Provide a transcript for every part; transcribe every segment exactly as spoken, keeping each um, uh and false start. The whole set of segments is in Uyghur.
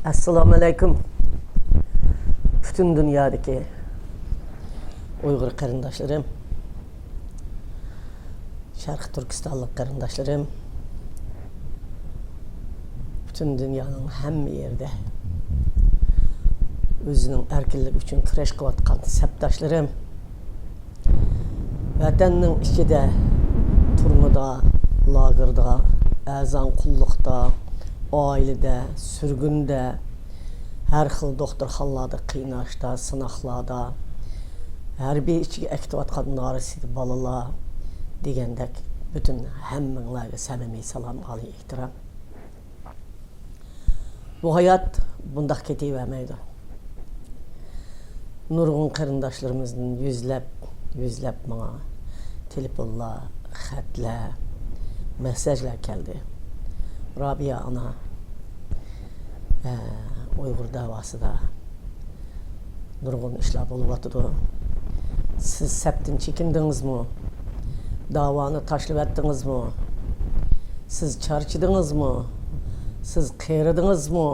ئەسسالامۇئەلەيكۇم. پۈتۈن دۇنيادىكى ئۇيغۇر قېرىنداشلىرىم، شەرقىي تۈركىستانلىق قېرىنداشلىرىم، پۈتۈن دۇنيانىڭ ھەممە يېرىدە ئۆزىنىڭ ئەركىنلىكى ئۈچۈن كۈرەش قىلىۋاتقان سەپداشلىرىم، ۋەتەننىڭ ئىچىدە، تۈرمىدە، لاگېردا، ئەرزان قۇللۇقتا، ئائىلىدە، سۈرگۈندە، ھەر خىل دوختۇرخانىلاردا قىيناشتا، سىناقلاردا، ھەربىي ئىچىگە ئەكېتىۋاتقان نارەسىدە بالىلار دېگەندەك، پۈتۈن ھەممىڭلارغا سەمىمىي سالام، ئالىي ئېھتىرام. بۇ ھايات بۇنداق كېتىۋەرمەيدۇ. نۇرغۇن قېرىنداشلىرىمىزدىن يۈزلەپ، يۈزلەپ ماڭا تېلېفونلار، خەتلەر، مېسساژلار كەلدى. رابىيە ئانا، ئە، ئۇيغۇر دەۋاسىدا نۇرغۇن ئىشلار بولۇۋاتىدۇ. سىز سەپتىن چېكىندىڭىزمۇ؟ داۋانى تاشلىۋەتتىڭىزمۇ؟ سىز چارچىدىڭىزمۇ؟ سىز قېرىدىڭىزمۇ؟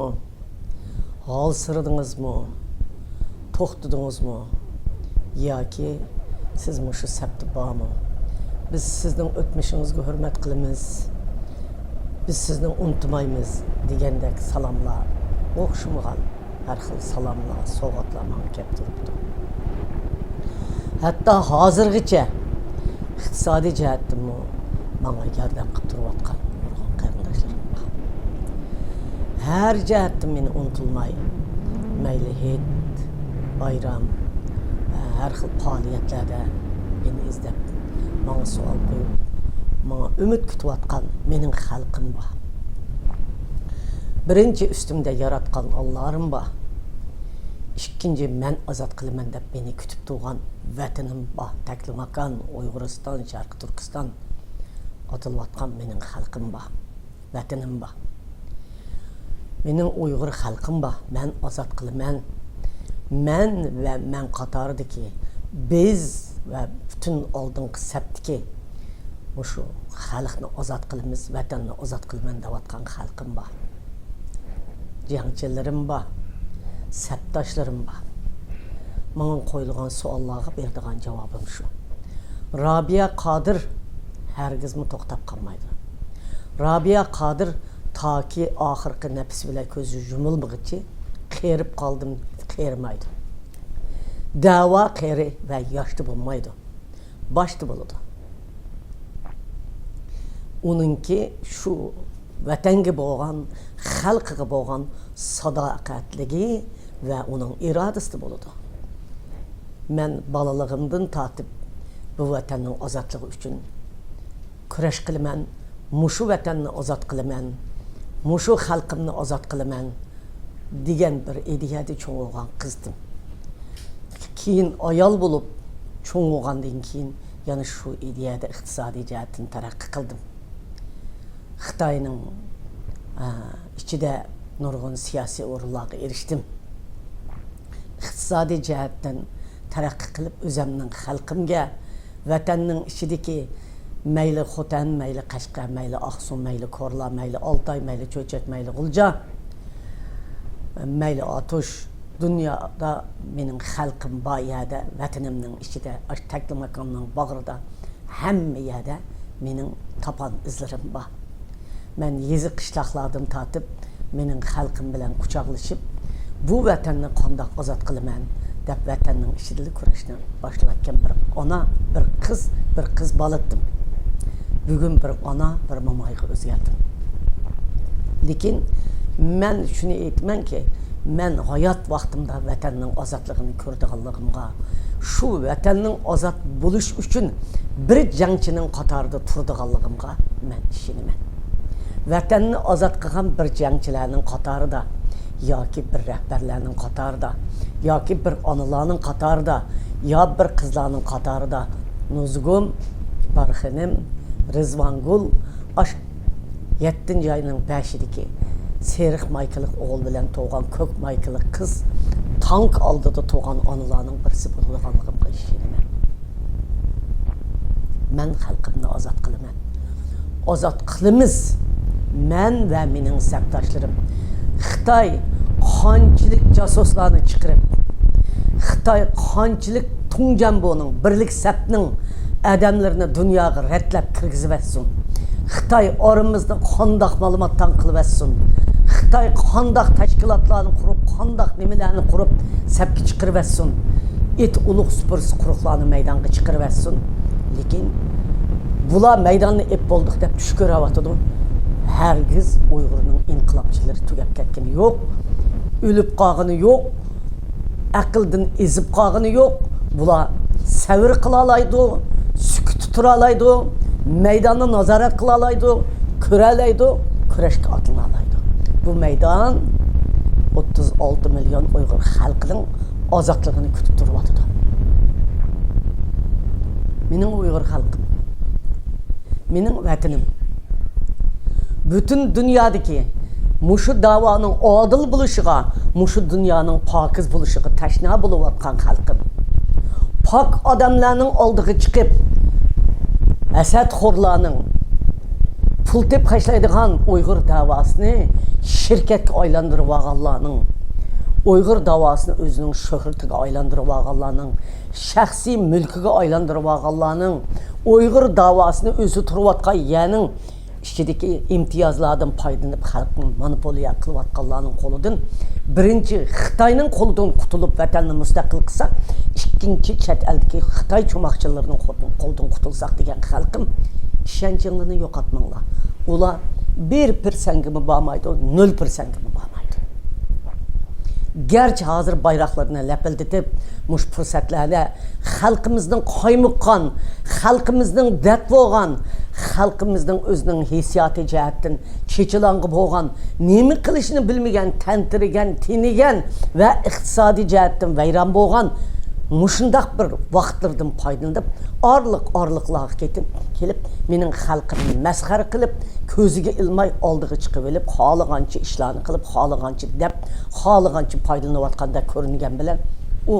ھالسىرىدىڭىزمۇ؟ توختىدىڭىزمۇ؟ ياكى سىز مۇشۇ سەپتە بارمۇ؟ بىز سىزنىڭ ئۆتمۈشىڭىزگە ھۆرمەت قىلىمىز. بىز سىزنى ئۇنتۇمايمىز دېگەندەك سالاملار، ئوخشىمىغان ھەر خىل سالاملار، سوۋغاتلار ماڭا كەپ تۇرۇپتۇ. ھەتتا ھازىرغىچە ئىقتىسادىي جەھەتتىنمۇ ماڭا ياردەم قىلىپ تۇرۇۋاتقان نۇرغۇن قېرىنداشلىرىم بار. ھەر جەھەتتىن مېنى ئۇنتۇلماي، مەيلى ھېيت، بايرام، ھەر خىل پائالىيەتلەردە مېنى ئىزدەپ، ماڭا سوئال قويۇپ، ماڭا ئۈمىد كۈتۈۋاتقان مېنىڭ خەلقىم بار. بىرىنچى، ئۈستۈمدە ياراتقان ئاللارىم بار. ئىككىنچى، مەن ئازاد قىلىمەن دەپ مېنى كۈتۈپ تۇرغان ۋەتىنىم بار. تەكلىماكان، ئۇيغۇرىستان، شەرقىي تۈركىستان ئاتىلىۋاتقان مېنىڭ خەلقىم بار. ۋەتىنىم بار. مېنىڭ ئۇيغۇر خەلقىم بار. مەن ئازاد قىلىمەن. مەن ۋە مەن قاتارىدىكى، بىز ۋە پۈتۈن ئالدىنقى سەپتىكى مۇشۇ خەلقنى ئازاد قىلىمىز، ۋەتەننى ئازاد قىلىمەن دەۋاتقان خەلقىم بار. جەڭچىلىرىم بار. سەپداشلىرىم بار. ماڭا قويۇلغان سوئاللارغا بېرىدىغان جاۋابىم شۇ. رابىيە قادىر ھەرگىزمۇ توختاپ قالمايدۇ. رابىيە قادىر تاكى ئاخىرقى نەپىسى بىلەن كۆزى يۇمۇلمىغۇچە، قېرىپ قالدىم، قېرىمايدۇ. دەۋا قېرى ۋە ياشتا بولمايدۇ، باشتا بولىدۇ. ئۇنىڭكى شۇ ۋەتەنگە بولغان، خەلقىگە بولغان ساداقەتلىكى ۋە ئۇنىڭ ئىرادىسىدە بولىدۇ. مەن بالىلىقىمدىن تارتىپ بۇ ۋەتەننىڭ ئازادلىقى ئۈچۈن كۈرەش قىلىمەن، مۇشۇ ۋەتەننى ئازاد قىلىمەن، مۇشۇ خەلقىمنى ئازاد قىلىمەن دېگەن بىر ئىدىيەدە چوڭ بولغان قىزدىم. كېيىن ئايال بولۇپ چوڭ بولغاندىن كېيىن يەنە شۇ ئىدىيەدە ئىقتىسادىي جەھەتتىن تەرەققىي قىلدىم. خىتاينىڭ، ئە، ئىچىدە نۇرغۇن سىياسىي ئورۇنلارغا ئېرىشتىم. ئىقتىسادىي جەھەتتىن تەرەققىي قىلىپ، ئۆزەمنىڭ خەلقىمگە، ۋەتەننىڭ ئىچىدىكى مەيلى خوتەن، مەيلى قەشقەر، مەيلى ئاقسۇ، مەيلى كورلا، مەيلى ئالتاي، مەيلى چۆچەك، مەيلى غۇلجا، مەيلى ئاتۇش، دۇنيادا مېنىڭ خەلقىم بار يەردە، ۋەتىنىمنىڭ ئىچىدە، ئاشۇ تەكلىماكاننىڭ باغرىدا، ھەممە يەردە مېنىڭ تاپان ئىزلىرىم بار. مەن يېزا قىشلاقلاردىن تارتىپ مېنىڭ خەلقىم بىلەن قۇچاقلىشىپ، بۇ ۋەتەننى قانداق ئازاد قىلىمەن دەپ ۋەتەننىڭ ئىچىدىلا كۈرەشنى باشلىۋەتكەن بىر ئانا، بىر قىز، بىر قىز بالا ئىدىم. بۈگۈن بىر ئانا، بىر مومايغا ئۆزگەردىم. لېكىن مەن شۇنى ئېيتىمەنكى، مەن ھايات ۋاقتىمدا ۋەتەننىڭ ئازادلىقىنى كۆرىدىغانلىقىمغا، شۇ ۋەتەننىڭ ئازاد بولۇشى ئۈچۈن بىر جەڭچىنىڭ قاتارىدا تۇرىدىغانلىقىمغا مەن ئىشىنىمەن. ۋەتەننى ئازاد قىلغان بىر جەڭچىلەرنىڭ قاتارىدا ياكى بىر رەھبەرلەرنىڭ قاتارىدا ياكى بىر ئانىلارنىڭ قاتارىدا يا بىر قىزلارنىڭ قاتارىدا نۇزۇگۇم، بارخېنىم، رىزۋانگۈل، ئاش يەتتىنچى ئاينىڭ بەشىدىكى سېرىق مايكىلىق ئوغۇل بىلەن تۇغۇلغان كۆك مايكىلىق قىز تانك ئالدىدا تۇغان ئانىلارنىڭ بىرسى بولىدىغانلىقىمغا ئىشىنىمەن. مەن خەلقىمنى ئازاد قىلىمەن. ئازاد قىلىمىز. مەن ۋە مېنىڭ سەپداشلىرىم خىتاي قانچىلىك جاسۇسلارنى چىقىرىپ، خىتاي قانچىلىك تۇڭجيەنبونىڭ، بىرلىك سەپنىڭ ئادەملىرىنى دۇنياغا رەتلەپ كىرگۈزۈۋەتسۇن. خىتاي ئارىمىزدا قانداق مالىمات تاڭ قىلىۋەتسۇن. خىتاي قانداق تەشكىلاتلارنى قۇرۇپ، قانداق نېمىلەرنى قۇرۇپ سەپكە چىقىرىۋەتسۇن. ئىت ئۇلۇغ سۈپۈرىسى قۇرۇقلارنى مەيدانغا چىقىرىۋەتسۇن. لېكىن بۇلار مەيداننى ئېپ بولدۇق دەپ چۈش كۆرۈۋاتىدۇ. ھەرگىز ئۇيغۇرنىڭ ئىنقىلابچىلىرى تۈگەپ كەتكىنى يوق. ئۆلۈپ قالغىنى يوق. ئەقىلدىن ئېزىپ قالغىنى يوق. بۇلار سەۋر قىلالايدۇ، سۈكۈتتە تۇرالايدۇ، مەيداننى نازارەت قىلالايدۇ، كۆرەلەيدۇ، كۈرەشكە ئاتلىنالايدۇ. بۇ مەيدان ئوتتۇز ئالتە مىليون ئۇيغۇر خەلقىنىڭ ئازادلىقىنى كۈتۈپ تۇرۇۋاتىدۇ. مېنىڭ ئۇيغۇر خەلقىم، مېنىڭ ۋەتىنىم. پۈتۈن دۇنيادىكى مۇشۇ دەۋانىڭ ئادىل بولۇشىغا، مۇشۇ دۇنيانىڭ پاكىز بولۇشىغا تەشنا بولۇۋاتقان خەلقىم. پاك ئادەملەرنىڭ ئالدىغا چىقىپ، ھەسەتخورلارنىڭ، پۇل تېپىپ خەجلەيدىغان ئۇيغۇر دەۋاسىنى شىركەتكە ئايلاندۇرۇۋالغانلارنىڭ، ئۇيغۇر دەۋاسىنى ئۆزىنىڭ شۆھرىتىگە ئايلاندۇرۇۋالغانلارنىڭ، شەخسىي مۈلكىگە ئايلاندۇرۇۋالغانلارنىڭ، ئۇيغۇر دەۋاسىنى ئۆزى تۇرۇۋاتقان يەرنىڭ ئىچىدىكى ئىمتىيازلاردىن پايدىلىنىپ خەلقنى مونوپولىيە قىلىۋاتقانلارنىڭ قولىدىن، بىرىنچى خىتاينىڭ قولىدىن قۇتۇلۇپ ۋەتەننى مۇستەقىل قىلساق، ئىككىنچى چەت ئەلدىكى خىتاي چوماقچىلىرىنىڭ قولىدىن، قولىدىن قۇتۇلساق دېگەن خەلقىم، ئىشەنچىڭلارنى يوقاتماڭلار. ئۇلار بىر پىرسەنگىمۇ بارمايدۇ، نۆل پىرسەنگىمۇ بارمايدۇ. گەرچە ھازىر بايراقلىرىنى لەپىلدىتىپ، مۇشۇ پۇرسەتلەردە خەلقىمىزنىڭ قايمۇققان، خەلقىمىزنىڭ دەرد بولغان، خەلقىمىزنىڭ ئۆزىنىڭ ھېسسىياتى جەھەتتىن چېچىلاڭغا بولغان، نېمە قىلىشنى بىلمىگەن، تەنتىرىگەن، تېنىگەن ۋە ئىقتىسادىي جەھەتتىن ۋەيران بولغان مۇشۇنداق بىر ۋاقىتلىرىدىن پايدىلىنىپ، ئارىلىق-ئارىلىقلارغا كېتىپ، كېلىپ، مېنىڭ خەلقىمنى مەسخەرە قىلىپ، كۆزىگە ئىلماي ئالدىغا چىقىۋېلىپ، خالىغانچە ئىشلارنى قىلىپ، خالىغانچە دەپ، خالىغانچە پايدىلىنىۋاتقاندەك كۆرۈنگەن بىلەن، ئۇ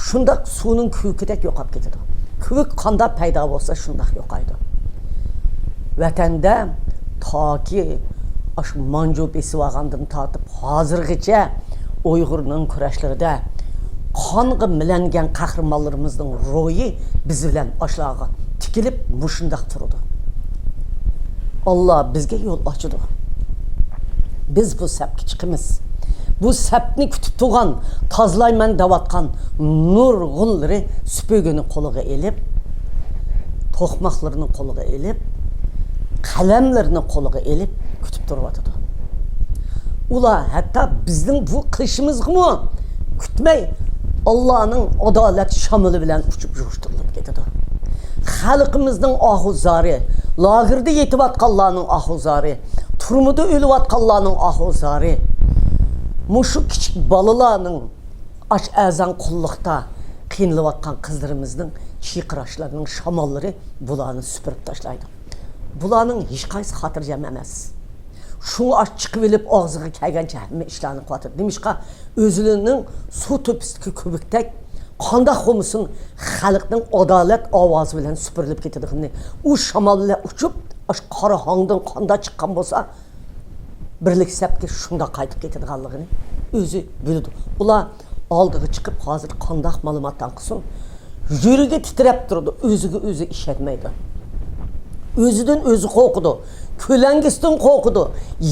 شۇنداق سۇنىڭ كۆكىدەك يوقاپ كېتىدۇ. كۆك قانداق پەيدا بولسا، شۇنداق يوقايدۇ. ۋەتەندە تاكى ئاشۇ مانجۇ بېسىۋالغاندىن تارتىپ ھازىرغىچە ئۇيغۇرنىڭ كۈرەشلىرىدە قانغا مىلەنگەن قەھرىمانلىرىمىزنىڭ روھى بىز بىلەن ئاشۇلارغا تىكىلىپ مۇشۇنداق تۇرىدۇ. ئاللا بىزگە يول ئاچىدۇ. بىز بۇ سەپكە چىقىمىز. بۇ سەپنى كۈتۈپ تۇرغان، تازىلايمەن دەۋاتقان نۇرغۇنلىرى سۈپۈرگىنى قولىغا ئېلىپ، توقماقلىرىنى قولىغا ئېلىپ، قەلەملىرىنى قولىغا ئېلىپ كۈتۈپ تۇرۇۋاتىدۇ. ئۇلار ھەتتا بىزنىڭ بۇ قىلىشىمىزغىمۇ كۈتمەي، ئاللانىڭ ئادالەت شامىلى بىلەن ئۇچۇپ يىغىشتۇرۇلۇپ كېتىدۇ. خەلقىمىزنىڭ ئاھۇ زارى، لاگېردا يېتىۋاتقانلارنىڭ ئاھۇ زارى، تۈرمىدە ئۆلۈۋاتقانلارنىڭ ئاھۇ زارى، مۇشۇ كىچىك بالىلارنىڭ ئاچ ئەزان قۇللۇقتا قىينىلىۋاتقان قىزلىرىمىزنىڭ چىرقىراشلىرىنىڭ شاماللىرى بۇلارنى سۈپۈرۈپ تاشلايدۇ. بۇلارنىڭ ھېچقايسى خاتىرجەم ئەمەس. شۇڭا ئاچ چىقىۋېلىپ ئاغزىغا كەلگەنچە ھەممە ئىشلارنى قىلىۋاتىدۇ. نېمىشقا؟ ئۆزلىرىنىڭ سۇ تۆپىسىدىكى كۆۋۈكتەك قانداق بولمىسۇن، خەلقنىڭ ئادالەت ئاۋازى بىلەن سۈپۈرۈلۈپ كېتىدىغىنى، ئۇ شامال بىلەن ئۇچۇپ، ئاشۇ قارا ھاڭدىن قانداق چىققان بولسا، بىرلىك سەپكە شۇنداق قايتىپ كېتىدىغانلىقىنى ئۆزى بىلىدۇ. ئۇلار ئالدىغا چىقىپ، ھازىر قانداق مالىمات تاڭ قىلسۇن، يۈرىكى تىترەپ تۇرىدۇ، ئۆزىگە ئۆزى ئىشەنمەيدۇ. ئۆزىدىن ئۆزى قورقىدۇ، كۆلەڭگىسىدىن قورقىدۇ،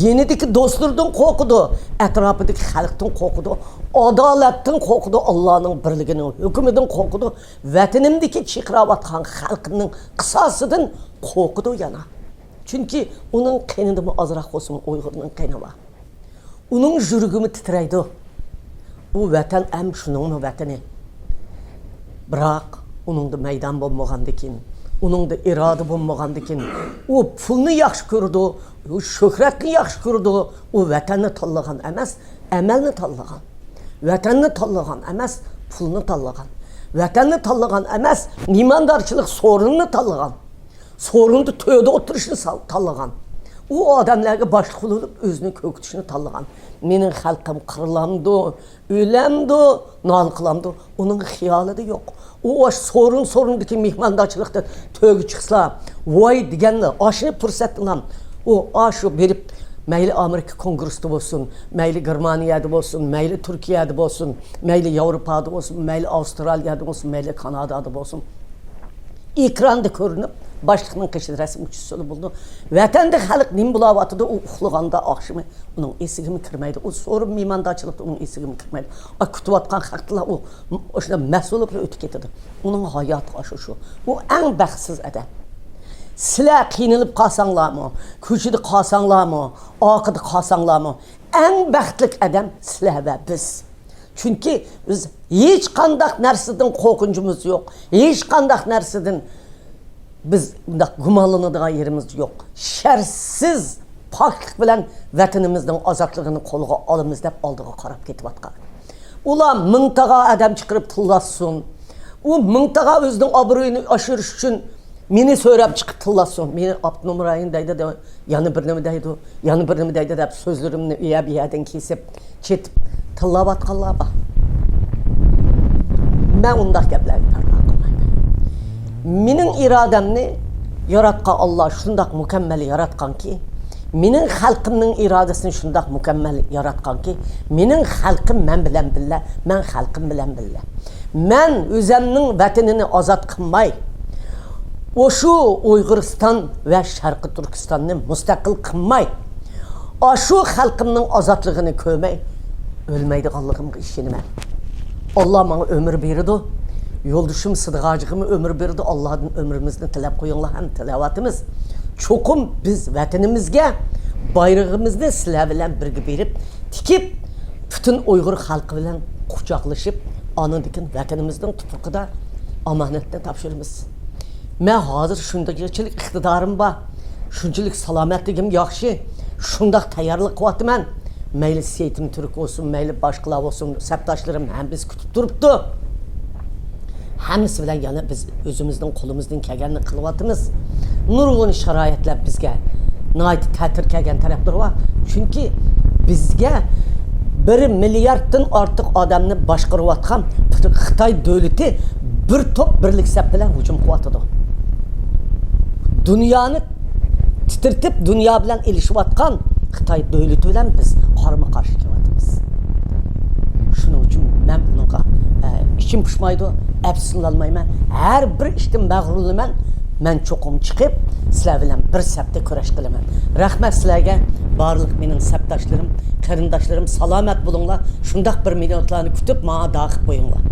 يېنىدىكى دوستلىرىدىن قورقىدۇ، ئەتراپىدىكى خەلقتىن قورقىدۇ، ئادالەتتىن قورقىدۇ، ئاللانىڭ بىرلىكىنىڭ ھۆكمىدىن قورقىدۇ، ۋەتىنىمدىكى چىرقىراۋاتقان خەلقىمنىڭ قىساسىدىن قورقىدۇ يەنە. چۈنكى ئۇنىڭ قېنىدىمۇ ئازراق بولسىمۇ ئۇيغۇرنىڭ قېنى بار. ئۇنىڭ يۈرىكىمۇ تىترەيدۇ. ئۇ ۋەتەن ھەم شۇنىڭمۇ ۋەتىنى. بىراق ئۇنىڭدا مەيدان بولمىغاندىكىن، ئۇنىڭدا ئىرادە بولمىغاندىكىن، ئۇ پۇلنى ياخشى كۆرىدۇ، ئۇ شۆھرەتنى ياخشى كۆرىدۇ، ئۇ ۋەتەننى تاللىغان ئەمەس، ئەمەلنى تاللىغان. ۋەتەننى تاللىغان ئەمەس، پۇلنى تاللىغان. ۋەتەننى تاللىغان ئەمەس، مېھماندارچىلىق سورۇنىنى تاللىغان. سورۇندا تۆردە ئولتۇرۇشنى سال-، تاللىغان. ئۇ ئادەملەرگە باشلىق بولۇپ ئۆزىنى كۆرسىتىشنى تاللىغان. مېنىڭ خەلقىم قىرىلامدۇ، ئۆلەمدۇ، نالە قىلامدۇ، ئۇنىڭ خىيالىدا يوق. ئۇ ئاشۇ سورۇن-سورۇندىكى مېھماندارچىلىقتا تۆرگە چىقسىلا، ۋاي دېگەنلا، ئاشۇ پۇرسەتتىلا ئۇ ئاشۇ بېرىپ، مەيلى ئامېرىكا كونگرېسسىدا بولسۇن، مەيلى گېرمانىيەدە بولسۇن، مەيلى تۈركىيەدە بولسۇن، مەيلى ياۋروپادا بولسۇن، مەيلى ئاۋسترالىيەدە بولسۇن، مەيلى كانادادا بولسۇن، ئېكراندا كۆرۈنۈپ، باشلىقنىڭ قېشىدا رەسىمگە چۈشسىلا بولىدۇ. ۋەتەندە خەلق نېمە بولاۋاتىدۇ، ئۇ ئۇخلىغاندا ئاخشىمى ئۇنىڭ ئېسىگىمۇ كىرمەيدۇ. ئۇ سورۇن مېھماندارچىلىقتا ئۇنىڭ ئېسىگىمۇ كىرمەيدۇ. ئا، كۈتۈۋاتقان خەقتىلا ئۇ ئاشۇنداق مەسئۇل بولۇپ ئۆتۈپ كېتىدۇ. ئۇنىڭ ھاياتى ئاشۇ شۇ. ئۇ ئەڭ بەختسىز ئادەم. سىلەر قىينىلىپ قالساڭلارمۇ، كوچىدا قالساڭلارمۇ، ئارقىدا قالساڭلارمۇ، ئەڭ بەختلىك ئادەم سىلەر ۋە بىز. چۈنكى بىز ھېچقانداق نەرسىدىن قورقۇنچىمىز يوق، ھېچقانداق نەرسىدىن بىز بۇنداق گۇمانلىنىدىغان يېرىمىز يوق. شەرتسىز پاكلىق بىلەن ۋەتىنىمىزنىڭ ئازادلىقىنى قولغا ئالىمىز دەپ ئالدىغا قاراپ كېتىۋاتقان. ئۇلار مىڭتاغا ئادەم چىقىرىپ تىللاتسۇن. ئۇ مىڭتاغا ئۆزىنىڭ ئابرۇيىنى ئاشۇرۇش ئۈچۈن مېنى سۆرەپ چىقىپ تىللاتسۇن. مېنى ئاپتونوم رايون دەيدۇ، دە-، يەنە بىر نېمە دەيدۇ، يەنە بىر نېمە دەيدۇ دەپ سۆزلىرىمنى ئۇ يەر بۇ يەردىن كېسىپ، چېتىپ تىللاۋاتقانلار بار. مەن ئۇنداق گەپلەرگە پەرۋا قىلمايمەن. مېنىڭ ئىرادەمنى ياراتقان ئاللا شۇنداق مۇكەممەل ياراتقانكى، مېنىڭ خەلقىمنىڭ ئىرادىسىنى شۇنداق مۇكەممەل ياراتقانكى، مېنىڭ خەلقىم مەن بىلەن بىللە، مەن خەلقىم بىلەن بىللە. مەن ئۆزەمنىڭ ۋەتىنىنى ئازاد قىلماي، ئاشۇ ئۇيغۇرىستان ۋە شەرقىي تۈركىستاننى مۇستەقىل قىلماي، ئاشۇ خەلقىمنىڭ ئازادلىقىنى كۆرمەي ئۆلمەيدىغانلىقىمغا ئىشىنىمەن. ئاللا ماڭا ئۆمۈر بېرىدۇ. يولدىشىم سىدىق ھاجىغىمۇ ئۆمۈر بېرىدۇ. ئاللادىن ئۆمرىمىزنى تىلەپ قويۇڭلار ھەم تىلەۋاتىمىز. چوقۇم بىز ۋەتىنىمىزگە بايرىغىمىزنى سىلەر بىلەن بىرگە بېرىپ تىكىپ، پۈتۈن ئۇيغۇر خەلقى بىلەن قۇچاقلىشىپ، ئاندىن كېيىن ۋەتىنىمىزنىڭ تۇپرىقىدا ئامانەتنى تاپشۇرىمىز. مەن ھازىر شۇنچىلىك ئىقتىدارىم بار، شۇنچىلىك سالامەتلىكىم ياخشى، شۇنداق تەييارلىق قىلىۋاتىمەن. مەيلى سېيىتىم تۈرك بولسۇن، مەيلى باشقىلار بولسۇن، سەپداشلىرىم ھەممىسى كۈتۈپ تۇرۇپتۇ. ھەممىسى بىلەن يەنە بىز ئۆزىمىزنىڭ قولىمىزدىن كەلگەننى قىلىۋاتىمىز. نۇرغۇن شارائىتلار بىزگە ناھايىتى تەتۈر كەلگەن تەرەپلىرى بار. چۈنكى بىزگە بىر مىلياردتىن ئارتۇق ئادەمنى باشقۇرۇۋاتقان خىتاي دۆلىتى بىر توپ بىرلىك سەپ بىلەن ھۇجۇم قىلىۋاتىدۇ. دۇنيانى تىترىتىپ، دۇنيا بىلەن ئېلىشىۋاتقان خىتاي دۆلىتى بىلەن بىز قارمۇ قارشى كېلىۋاتىمىز. شۇنىڭ ئۈچۈن مەن بۇنىڭغا، ئە، ئىچىم پۇشمايدۇ، ئەپسۇسلىنالمايمەن. ھەر بىر ئىشتىن مەغرۇرلىنىمەن. مەن چوقۇم چىقىپ، سىلەر بىلەن بىر سەپتە كۈرەش قىلىمەن. رەھمەت سىلەرگە، بارلىق مېنىڭ سەپداشلىرىم، قېرىنداشلىرىم، سالامەت بولۇڭلار. شۇنداق بىر مىنۇتلارنى كۈتۈپ، ماڭا داخىپ قويۇڭلار.